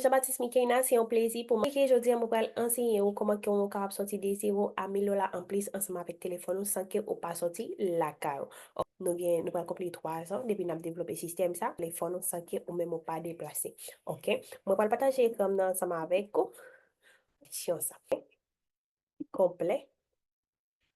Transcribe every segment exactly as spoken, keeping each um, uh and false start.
Jean Baptiste Micaina, se yon plezi pou mwen. Ok, jodi a mwen pral anseye ou kòman ke ou kapab sòti de zewo a mil dola anplis ansanm avèk telefòn ou san ke ou pa sòti lakay ou. Ok, nou gen, nou pral konpli twa zan depi n ap devlope sistèm sa, telefòn ou san ke ou menm ou pa deplase. Ok, mwen pral pataje ekran m nan ansanm avèk ou. Sesyon sa. Konplè.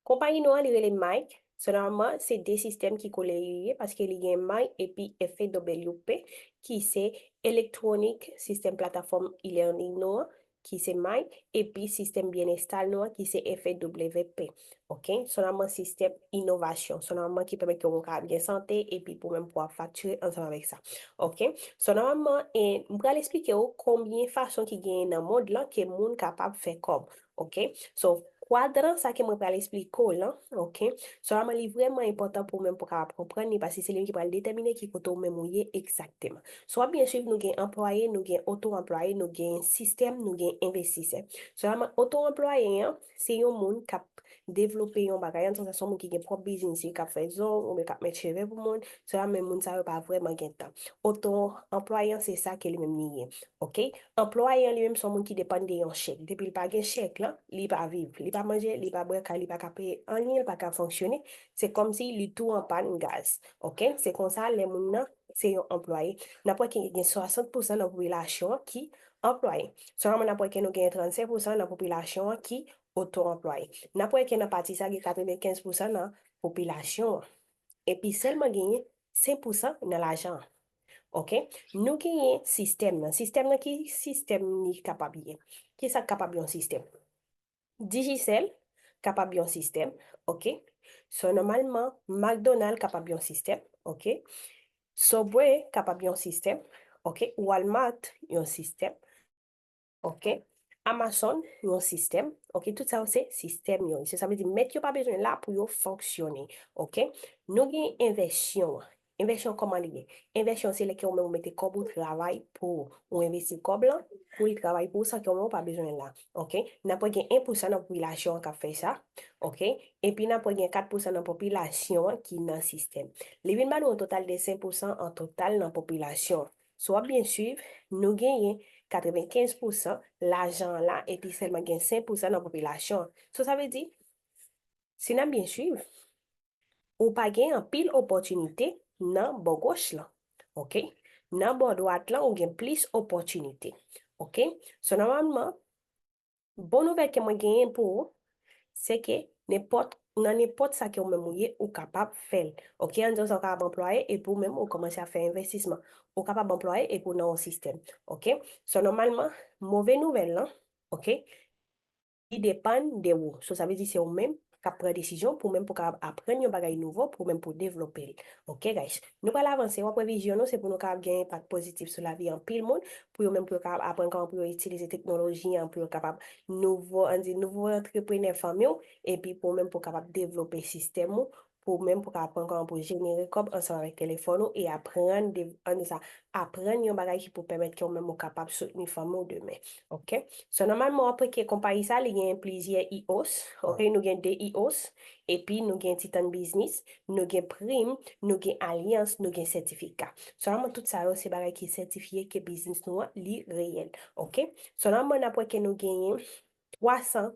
Konpayi nou an, li rele Mike. So, nòmalman, se de sistèm ki kole yo ye, paske li gen Mike epi F A W P, ki se Electronic System Platform e-learning nou an, ki se Mike, epi sistèm byennesta nou an, ki se F A W P. Ok? So, nòmalman, sistèm inovasyon. So, nòmalman, ki pèmèt ke ou kapab gen sante, epi pou menm pou w ap faktire ansanm avèk sa. Ok? So, nòmalman, e, m pral eksplike w konbyen fason ki genyen nan mond lan ke moun kapab fè kòb. Ok? So, kwadran sa ke mwen pral eksplike w lan, ok? So, nòmalman, li vrèman enpòtan pou ou menm pou w kapab konprann li, paske se li menm ki pral detèmine ki kote ou menm ou ye egzakteman. So, w ap byen swiv, nou gen anplwaye, nou gen oto-anplwaye, nou gen sistèm, nou gen envestisè. So, nòmalman, oto-anplwaye an, se yon moun k ap devlope yon bagay, an se yon moun ki gen pwòp biznis li, k ap fè zong, oubyen k ap mèt cheve pou moun. So, nòmalman, moun sa yo pa vrèman gen tan. Oto-anplwaye an, se sa ke li menm li ye. Ok? Anplwaye an li menm se yon moun ki depann de yon chèk. Depi l pa gen chèk lan, li pa viv. Li pa manje, li pa bwè, kay li pa ka peye anyen, li pa ka fonksyone. Se kòmsi li tou an pàn gaz. Ok? Se konsa lè moun nan se yon anplwaye. N ap wè ke gen swasant pousan nan popilasyon an ki anplwaye. Sèlman n ap wè ke nou gen trannsenk pousan nan popilasyon an ki oto-anplwaye. N ap wè ke nan pati sa gen katrevenkenz pousan nan popilasyon an. Epi sèlman genyen senk pousan nan lajan an. Ok? Nou genyen sistèm nan. Sistèm nan, ki sistèm li kapab ye? Ki sa k kapab yon sistèm? Digicel kapab yon sistèm, ok? So, nòmalman, McDonald kapab yon sistèm, ok? Subway kapab yon sistèm, ok? Walmart yon sistèm, ok? Amazon yon sistèm, ok? Tout sa yo se sistèm yo. So, sa vle di mèt yo pa bezwen la pou yo fonksyone, ok? Nou gen envèsyon an. Envèsyon kòman li ye? Envèsyon se lè ke ou menm ou mete kòb ou travay pou ou. Ou envesti kòb lan pou li travay pou ou san ke ou menm ou pa bezwen l la. Ok? N ap wè gen en pousan nan popilasyon an k ap fè sa. Ok? Epi n ap wè gen kat pousan nan popilasyon an ki nan sistèm. Li vin ba nou yon total de senk pousan an total nan popilasyon an. Si w ap byen swiv, nou genyen katrevenkenz pousan lajan an la, epi sèlman gen senk pousan nan popilasyon an. So, sa vle di, si n ap byen swiv, ou pa gen anpil opòtinite nan bò goch lan. Ok? Nan bò dwat lan, ou gen plis opòtinite. Ok? So, nòmalman, bon nouvèl ke mwen genyen pou ou, se ke nenpòt, nan nenpòt sa ke ou menm ou ye, ou kapab fè l. Ok? Ann di w sa, ou kapab anplwaye epi ou menm ou kòmanse ap fè envestisman. Ou kapab anplwaye epi ou nan yon sistèm. Ok? So, nòmalman, move nouvèl lan, ok? Li depann de ou. So, sa vle di se ou menm k ap pran desizyon pou menm pou kapab aprann yon bagay nouvo, pou menm pou devlope l. Ok, guys? Nou pral avanse, w ap wè vizyon nou, se pou nou kapab gen enpak pozitif sou lavi anpil moun, pou yo menm pou yo kapab aprann kòman pou yo itilize teknoloji an, pou yo kapab nouvo, ann di, nouvo antreprenè fanmi w, epi pou ou menm pou w kapab devlope sistèm ou, pou ou menm pou w kapab aprann kòman pou jenere kòb ansanm avèk telefòn ou, e aprann, de, ann di sa, aprann yon bagay ki pou pèmèt ke ou menm ou kapab soutni fanmi w demen. Ok? So, nòmalman, w ap wè ke konpayi sa, li gen plizyè I O S. Ok? Nou gen de I O S, epi nou gen Titan Business, nou gen Prim, nou gen Alyans, nou gen Sètifika. So, nòmalman, tout sa yo, se bagay ki sètifye ke biznis nou an, li reyèl. Ok? So, nòmalman, n ap wè ke nou genyen twa san,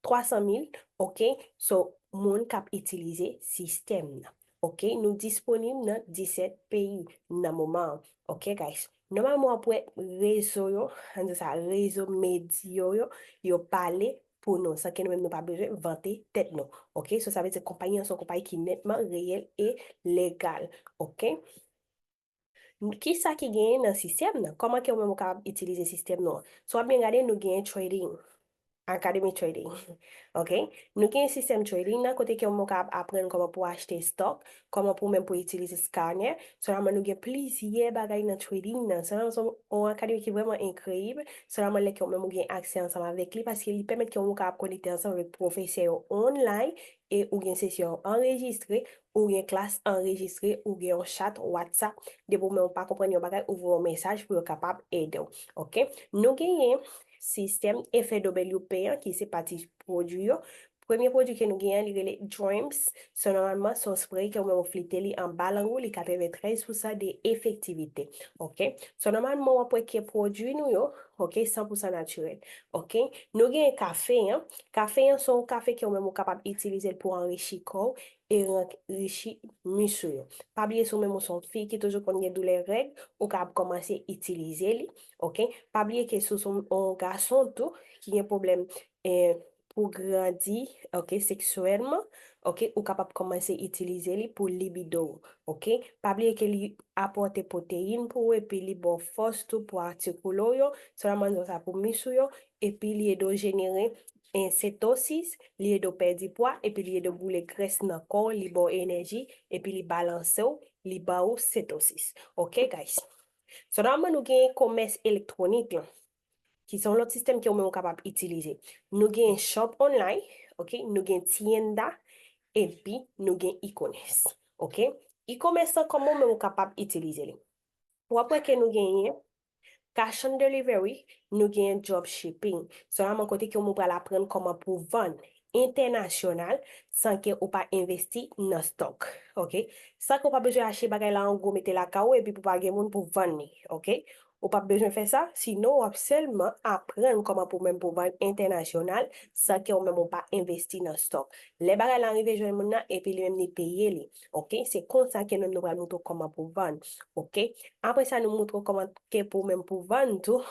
twa san mil, ok? So, moun k ap itilize sistèm nan. Ok? Nou disponib nan disèt peyi nan moman an. Ok, guys? Nòmalman, w ap wè rezo yo, ann di sa, rezo medya yo, yo pale pou nou, san ke nou menm nou pa bezwen vante tèt nou. Ok? So, sa vle di konpayi an se yon konpayi ki nètman reyèl e legal. Ok? Kisa ki genyen nan sistèm nan? Kòman ke ou menm ou kapab itilize sistèm nou an? Si w ap byen gade, nou genyen trading, Academy Trading. Ok? Nou genyen sistèm trading nan, kote ke ou menm ou kapab aprann kòman pou w achte stock, kòman pou ou menm pou w itilize scanner. Sèlman nou gen plizyè bagay nan trading nan. Sèlman se yon akademi ki vrèman enkreyib. Sèlman lè ke ou menm ou gen aksè ansanm avèk li, paske li pèmèt ke ou kapab konekte ansanm avèk pwofesè yo online, e ou gen sesyon anrejistre, ou gen klas anrejistre, ou gen yon chat WhatsApp. Depi ou menm ou pa konprann yon bagay, ou voye yon mesaj pou yo kapab ede w. Ok? Nou genyen sistèm F A W P an, ki se pati pwodui yo, Premye pwodui ke nou genyen, li rele Dreams. So, nòmalman, se yon spray ke ou menm ou flite li anba lang ou, li katreventrèz pousan de efektivite. Ok? So, nòmalman, w ap wè ke pwodui nou yo, ok, san pousan natirèl. Ok? Nou genyen kafe an. Kafe an, se yon kafe ke ou menm ou kapab itilize l pou anrichi kò w e anrichi mis ou yo. Pa bliye si w menm ou se yon fi ki toujou konn gen doulè règ, ou kapab kòmanse itilize li. Ok? Pa bliye ke si w se yon gason tou ki gen pwoblèm, eh, pou grandi, ok, seksyèlman, ok, ou kapab kòmanse itilize li pou libido w, ok? Pa bliye ke li apòte pwoteyin pou ou epi li ba w fòs tou pou atikil ou yo, sèlman sa pou mis ou yo, epi li ede w jenere, eh, setosis, li ede w pèdi pwa, epi li ede w boule grès nan kò w, li ba w enèji, epi li balanse w, li ba w setosis. Ok, guys? So, nòmalman, nou gen komès elektwonik lan, ki se yon lòt sistèm ke ou menm ou kapab itilize. Nou gen shop online, ok? Nou gen tienda, epi nou gen e-commerce, ok? E-commerce lan, kòman ou menm ou kapab itilize li? W ap wè ke nou genyen cash on delivery, nou genyen dropshipping. Sèlman kote ke ou menm ou pral aprann kòman pou vann entènasyonal san ke ou pa envesti nan stock, ok? San ke ou pa bezwen achte bagay la an gwo mete lakay ou epi pou pa gen moun pou vann li, ok? Ou p ap bezwen fè sa, sinon w ap sèlman aprann kòman pou menm pou vann entènasyonal san ke ou menm ou pa envesti nan stock. Lè bagay la rive jwenn moun nan epi li menm li peye li, ok? Se konsa ke nou, nou pral montre w kòman pou vann, ok? Apre sa, nou montre w kòman ke pou menm pou vann tou,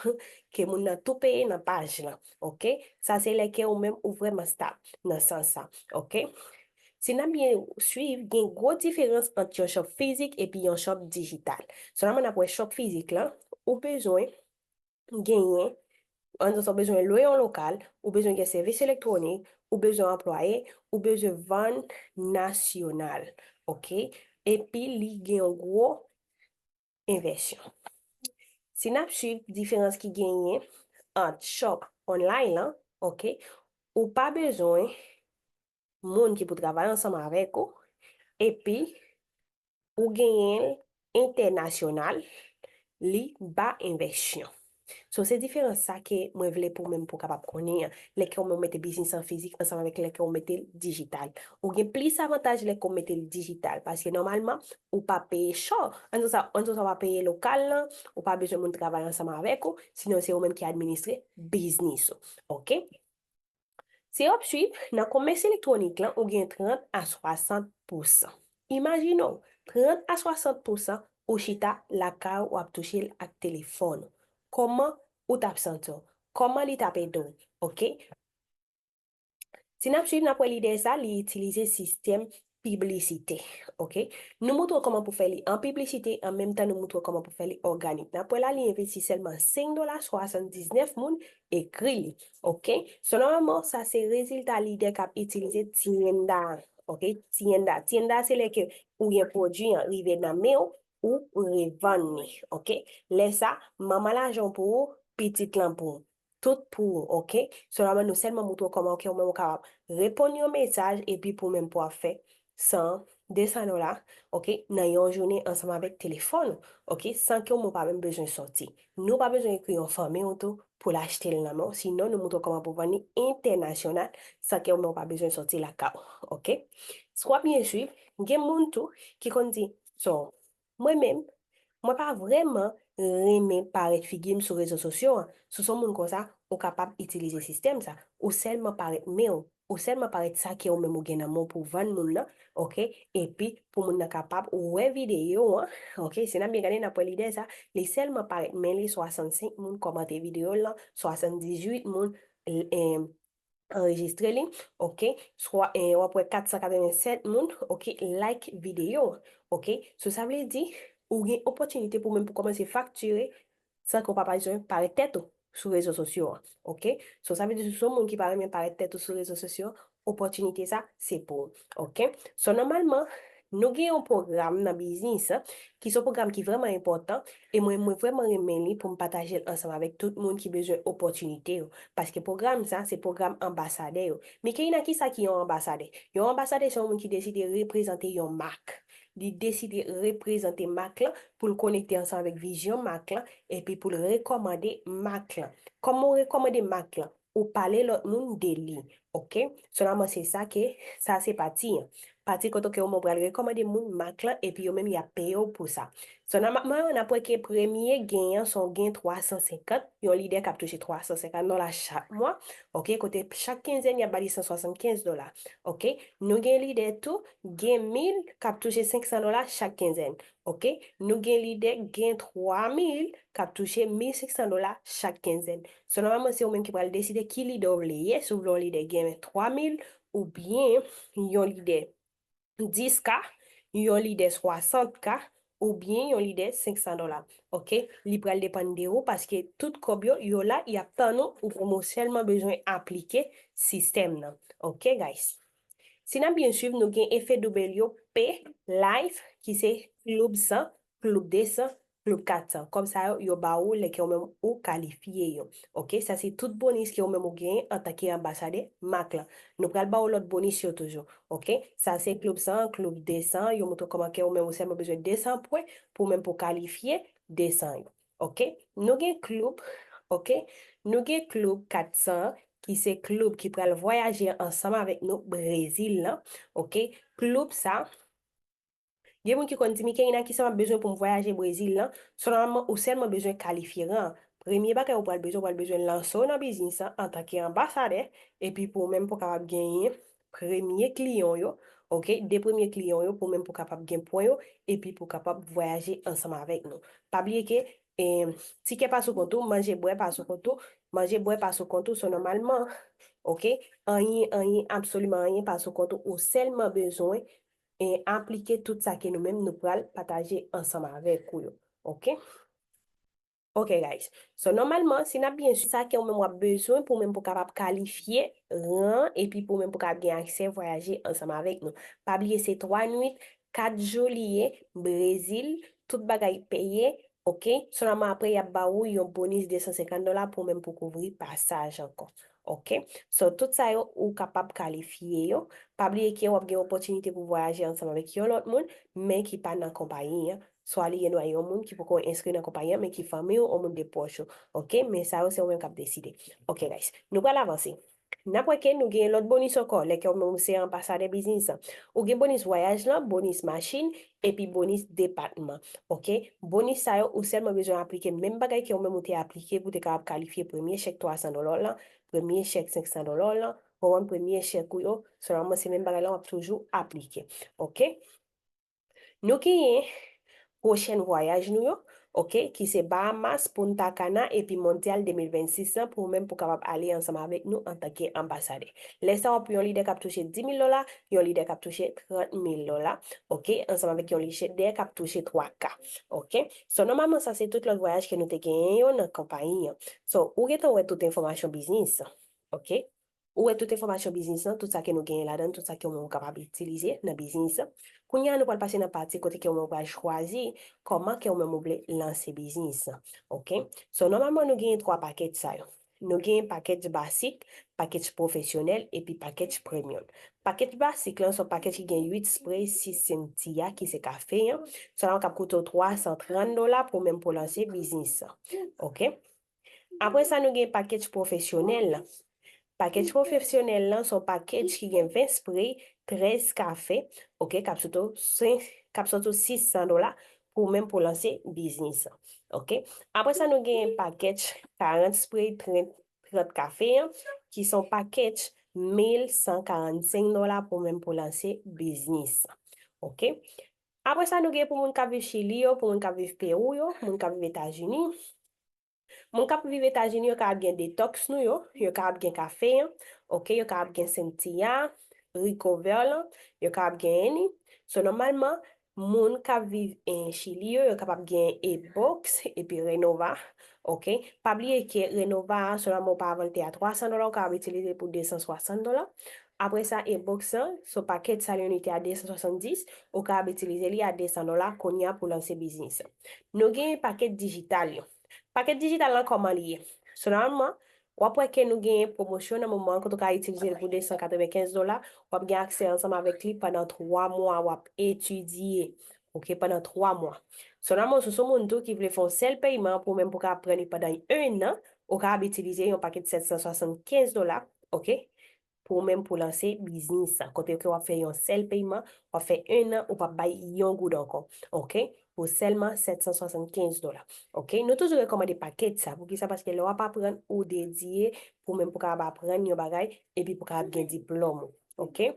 ke moun nan tou peye nan paj lan, ok? Sa se lè ke ou menm ou vrèman stab nan sans sa, ok? Si n ap byen swiv, gen gwo diferans ant yon shop fizik epi yon shop dijital. Sèlman n ap wè shop fizik lan, ou bezwen genyen, an di sa, ou bezwen lwe yon lokal, ou bezwen gen sèvis elektwonik, ou bezwen anplwaye, ou bezwen vann nasyonal, ok? Epi li gen yon gwo envèsyon. Si n ap swiv diferans ki genyen ant shop online lan, ok, ou pa bezwen moun ki pou travay ansanm avèk ou, epi ou genyen l entènasyonal, li ba envèsyon. So, se diferans sa ke mwen vle pou menm pou kapab konnen an. Lè ke ou menm ou mete biznis an fizik ansanm avèk lè ke ou mete l dijital. Ou gen plis avantaj lè ke ou mete l dijital, paske nòmalman, ou pa peye shop. An di sa, an di sa, ou pa peye lokal lan, ou pa bezwen moun travay ansanm avèk ou, sinon se ou menm ki administre biznis ou. Ok? Si w ap swiv, nan komès elektwonik lan, ou gen trant a swasant pousan. Imajine w, trant a swasant pousan ou chita lakay ou, w ap touche l ak telefòn ou. Kòman ou t ap santi w? Kòman li t ap ede w? Ok? Si n ap swiv, n ap wè lidè sa, li itilize sistèm piblisite. Ok? Nou montre w kòman pou fè li an piblisite, an menm tan nou montre w kòman pou fè li òganik. N ap wè la, li envesti sèlman senk dola, swasanndiznèf moun ekri li. Ok? So, nòmalman, sa se rezilta lidè k ap itilize tienda an. Ok? Tienda. Tienda se lè ke ou gen pwodui an rive nan men w, ou revann li. Ok? Lè sa, manman lajan w pou ou, pitit lan pou ou. Tout pou ou, ok? Sèlman nou sèlman montre w kòman, ok, ou menm ou kapab reponn yon mesaj epi pou menm pou w ap fè san, de san dola, ok, nan yon jounen ansanm avèk telefòn ou, ok, san ke ou menm ou pa menm bezwen sòti. Nou pa bezwen ekri yon fanmi w tou pou l achte l nan men w, sinon nou montre w kòman pou vann li entènasyonal san ke ou menm ou pa bezwen sòti lakay ou, ok? Si w ap byen swiv, gen moun tou ki konn di, so, mwen menm, mwen pa vrèman renmen parèt figi m sou rezo sosyo an. Si w se yon moun konsa, ou kapab itilize sistèm sa. Ou sèlman parèt men w, ou sèlman parèt sa ke ou menm ou gen nan men w pou vann moun nan, ok? Epi pou moun nan kapab wè videyo an, ok? Si n ap byen gade, n ap wè lidè sa, li sèlman parèt men li, swasannsenk moun kòmante videyo l lan, swasanndizuit moun, eh, anrejistre li, ok? Swa, eh, w ap wè kat san katrevennsèt moun, ok, like videyo, ok? So, sa vle di, ou gen opòtinite pou menm pou kòmanse faktire san ke w pa bezwen parèt tèt ou sou rezo sosyo an, ok? So, sa vle di, si w se yon moun ki pa renmen parèt tèt ou sou rezo sosyo, opòtinite sa, se pou ou, ok? So, nòmalman, nou gen yon pwogram nan biznis, ki se yon pwogram ki vrèman enpòtan, e mwen, mwen vrèman renmen li pou m pataje l ansanm avèk tout moun ki bezwen opòtinite yo. Paske pwogram sa, se pwogram anbasadè yo. Mikeina, kisa ki yon anbasadè? Yon anbasadè se yon moun ki deside reprezante yon mak. Li deside reprezante mak lan pou l konekte ansanm avèk vizyon mak lan, epi pou l rekòmande mak lan. Kòman w rekòmande mak lan? Ou pale lòt moun de li. Ok? Sèlman se sa ke, sa se pati an. Pati kote ke ou menm pral rekòmande moun mak lan, epi yo menm y ap peye w pou sa. So, nòmalman, n ap wè ke premye gen an, se yon gen twa san senkant, yon lidè k ap touche twa san senkant dola chak mwa, ok, kote chak kenzèn, y ap ba li san swasannkenz dola, ok. Nou gen lidè tou, gen mil k ap touche senk san dola chak kenzèn, ok. Nou gen lidè, gen twa mil k ap touche mil senk san dola chak kenzèn. So, nòmalman, se ou menm ki pral deside ki lidè w vle ye, si w vle yon lidè gen twa mil, oubyen yon lidè dis K, yon lidè swasant K, oubyen yon lidè senk san dola. Ok? Li pral depann de ou, paske tout kòb yo, yo la, y ap tann ou, ou kòm ou sèlman bezwen aplike sistèm nan. Ok, guys? Si n ap byen swiv, nou gen F W P Life, ki se klib san, klib de san, klib kat san. Kòb sa yo, yo ba ou lè ke ou menm ou kalifye yo. Ok, sa se tout bonis ke ou menm ou genyen antanke anbasadè mak lan. Nou pral ba ou lòt bonis yo toujou. Ok, sa se klib san, klib de san, yo montre kòman ke ou menm ou sèlman bezwen de san pwen pou menm pou kalifye de san yo. Ok, nou gen klib, ok, nou gen klib kat san ki se klib ki pral vwayaje ansanm avèk nou Brezil lan. Ok, klib sa, gen moun ki konn di m, Michaëlina, kisa m ap bezwen pou m vwayaje Brezil lan? Sèlman, ou sèlman bezwen kalifye ran. Premye bagay ou pral bezwen, ou pral bezwen lanse w nan biznis lan antanke anbasadè, epi pou ou menm pou kapab genyen premye kliyan w yo, ok, de premye kliyan w yo, pou menm pou kapab gen pwen yo, epi pou kapab vwayaje ansanm avèk nou. Pa bliye ke, eh, tikè pa sou kont ou, manje bwè pa sou kont ou, manje bwè pa sou kont ou, so nòmalman, ok, anyen, anyen, absoliman anyen pa sou kont ou, ou sèlman bezwen, eh, aplike tout sa ke nou menm nou pral pataje ansanm avèk ou yo, ok? Ok, guys. So, nòmalman, si n ap byen swiv, sa ke ou menm w ap bezwen pou menm pou kapab kalifye ran, epi pou menm pou kapab gen aksè vwayaje ansanm avèk nou. Pa bliye, se twa nwit, kat jou li ye, Brezil, tout bagay peye, ok? Sèlman apre, y ap ba ou yon bonis de san senkant dola pou menm pou kouvri pasaj ankò. Ok? So, tout sa yo, ou kapab kalifye yo. Pa bliye ke w ap gen opòtinite pou vwayaje ansanm avèk yon lòt moun, men ki pa nan konpayi an. Swa li gen dwa yon moun ki poko enskri nan konpayi an, men ki fanmi w, yon moun de pwòch ou. Ok? Men sa yo, se ou menm k ap deside. Ok, guys. Nou pral avanse. N ap wè ke nou gen lòt bonis ankò, lè ke ou menm ou se anbasadè biznis lan. Ou gen bonis vwayaj lan, bonis machin, epi bonis depatman. Ok? Bonis sa yo, ou sèlman bezwen aplike menm bagay ke ou menm ou te aplike pou te kapab kalifye premye chèk twa san dola w lan, premye chèk senk san dola w lan, ou konprann, premye chèk ou yo, sèlman se menm bagay la w ap toujou aplike. Ok? Nou genyen pwochèn vwayaj nou yo, ok, ki se Bahamas, Punta Cana epi Mondyal de mil vennsis lan pou ou menm pou kapab ale ansanm avèk nou antanke anbasadè. Lè sa w ap yon lidè k ap touche dis mil dola, yon lidè k ap touche trant mil dola, ok, ansanm avèk yon lidè k ap touche twa K, ok. So, nòmalman, sa se tout lòt vwayaj ke nou te genyen yo nan konpayi an. So, ou gentan wè tout enfòmasyon biznis, ok. Ou wè tout enfòmasyon biznis lan, tout sa ke nou genyen ladan, tout sa ke ou menm ou kapab itilize nan biznis lan. Kounye a, nou pral pase nan pati kote ke ou menm ou pral chwazi kòman ke ou menm ou vle lanse biznis lan. Ok? So, nòmalman, nou genyen twa pakèt sa yo. Nou genyen pakèt basic, pakèt pwofesyonèl, epi pakèt premium. Pakèt basic lan, se yon pakèt ki gen uit spray, sis Sentia, ki se kafe an. Sa la, k ap koute w twa san trant dola pou menm pou lanse biznis lan. Ok? Apre sa, nou gen pakèt pwofesyonèl lan. Pakèt pwofesyonèl lan se yon pakèt ki gen ven spray, trèz kafe, ok, k ap sot, k ap sot sis san dola pou menm pou lanse biznis lan. Ok? Apre sa, nou gen pakèt karant spray, trant, trant kafe an, ki se yon pakèt mil san karannsenk dola pou menm pou lanse biznis lan. Ok? Apre sa, nou gen pou moun k ap viv Chili yo, pou moun k ap viv Pewou yo, moun k ap viv Etazini. Moun k ap viv Etazini yo kapab gen detox nou yo, yo kapab gen kafe an, ok, yo kapab gen Sentia, Rico Vert lan, yo kapab gen Henny. So, nòmalman, moun k ap viv en Chili yo, yo kapab gen Ebox epi Renova, ok. Pa bliye ke Renova a, sèlman ou pa vann te a twa san dola, ou kapab itilize pou de san swasant dola. Apre sa, Ebox lan, so pakèt sa l yon unité a de san swasanndis, ou kapab itilize li a de san dola kounye a pou lanse biznis. Nou gen pakèt dijital yo. Pakèt dijital lan, kòman li ye? So, nòmalman, w ap wè ke nou gen pwomosyon nan moman an, kote w ka itilize l pou de san katrevenkenz dola, w ap gen aksè ansanm avèk li pandan twa mwa, w ap etidye, ok, pandan twa mwa. So, nòmalman, si w se yon moun tou ki vle fè yon sèl peyman pou menm pou ka pran li pandan en an, ou kapab itilize yon pakèt sèt san swasannkenz dola, ok? pou ou menm pou lanse biznis. Kote ke w ap fè yon sèl peyman, w ap fè en an, ou p ap bay yon goud ankò. Oke? Pou sèlman sèt san swasannkenz dola. Oke? Nou toujou rekòmande pakèj sa. Poukisa? Paske lè w ap aprann, ou dedye pou menm pou kapab aprann yon bagay, epi pou kapab gen diplòm ou. Oke?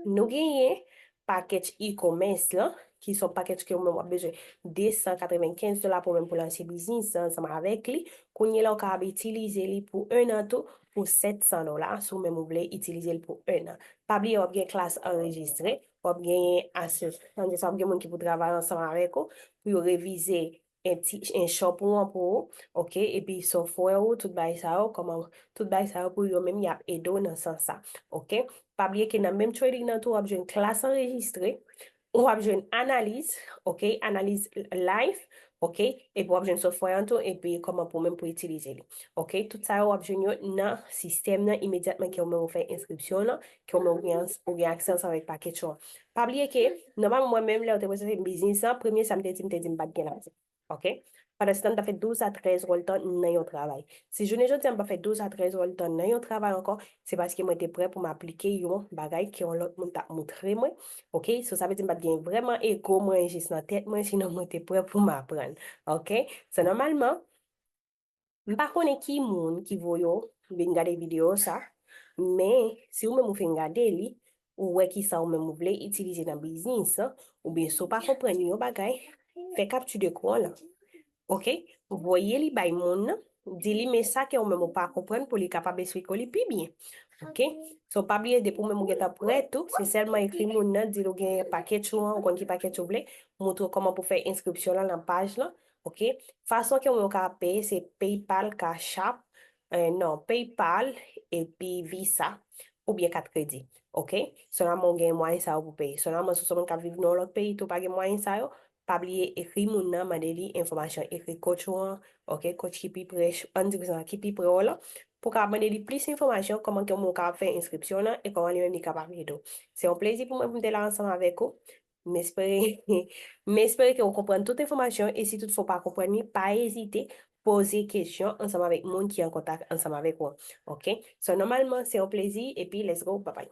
Nou genyen pakèj e-commerce lan, ki se yon pakèj ke ou menm w ap bezwen de san katrevenkenz dola pou menm pou lanse biznis ansanm avèk li. Kounye la, ou kapab itilize li pou en an tou, pou sèt san dola, si ou menm ou vle itilize l pou en an. Pa bliye, w ap gen klas anrejistre, w ap genyen asistans, w ap gen moun ki pou travay ansanm avèk ou, pou yo revize en ti, en shop ou an pou ou, oke, epi software ou, tout bagay sa yo, kòman, tout bagay sa yo pou yo menm y ap ede w nan sans sa, oke. Pa bliye ke nan menm trading nan tou, w ap jwenn klas anrejistre, w ap jwenn analiz, oke, analiz live, oke, epi w ap jwenn software an tou, epi kòman pou menm pou itilize li, oke. Tout sa yo w ap jwenn yo nan sistèm nan imedyatman ke w menm ou fè enskripsyon w lan, ke w menm ou gen, ou gen aksè ansanm avèk pakèj ou an. Pa bliye ke, nòmalman, mwen menm, lè yo te prezante m biznis lan, premye sa m te di, m te di m pa t gen lajan. Oke? Pandan se tan, m t ap fè douz a trèz wòl tan nan yon travay. Si jounen jodi a m pa fè douz a trèz wòl tan nan yon travay ankò, se paske mwen te prè pou m aplike yon bagay ke yon lòt moun t ap moutre mwen. Oke? So, sa vle di m pa t gen vrèman ego mwen jis nan tèt mwen, sinon mwen te prè pou m aprann. Oke? So, nòmalman, m pa konnen ki moun ki voye w vin gade videyo sa, men si ou menm ou fin gade li, ou wè ki sa ou menm ou vle itilize nan biznis lan, oubyen si w pa konprann yon bagay, fè capture d'écran lan. Oke? Voye li bay moun nan, di li men sa ke ou menm ou pa konprann pou li kapab esplike w li pi byen. Oke? So, pa bliye, depi ou menm ou gentan prè tou, se sèlman ekri moun nan, di l ou gen pakèj ou an, ou konn ki pakèj ou vle, montre w kòman pou fè enskripsyon lan nan paj lan. Oke? Fason ke ou menm ou ka peye, se PayPal, Cash App, eh, non, PayPal, epi Visa, oubyen kat kredi. Oke? Sèlman ou gen mwayen sa yo pou peye. Sèlman si w se moun k ap viv nan yon lòt peyi tou, pa gen mwayen sa yo, pa bliye ekri moun nan, mande li enfòmasyon, ekri coach ou an, oke, coach ki pi pre, ann di konsa, ki pi pre w lan, pou w kapab mande li plis enfòmasyon, kòman ke ou kapab fè enskripsyon lan, e kòman li menm li kapab ede w. Se yon plezi pou mwen pou m te la ansanm avèk ou. M espere, m espere ke ou konprann tout enfòmasyon, e si toutfwa ou pa konprann li, pa ezite poze kesyon ansanm avèk moun ki an kontak ansanm avèk ou. Oke? So, nòmalman, se yon plezi, epi let's go, bye bye.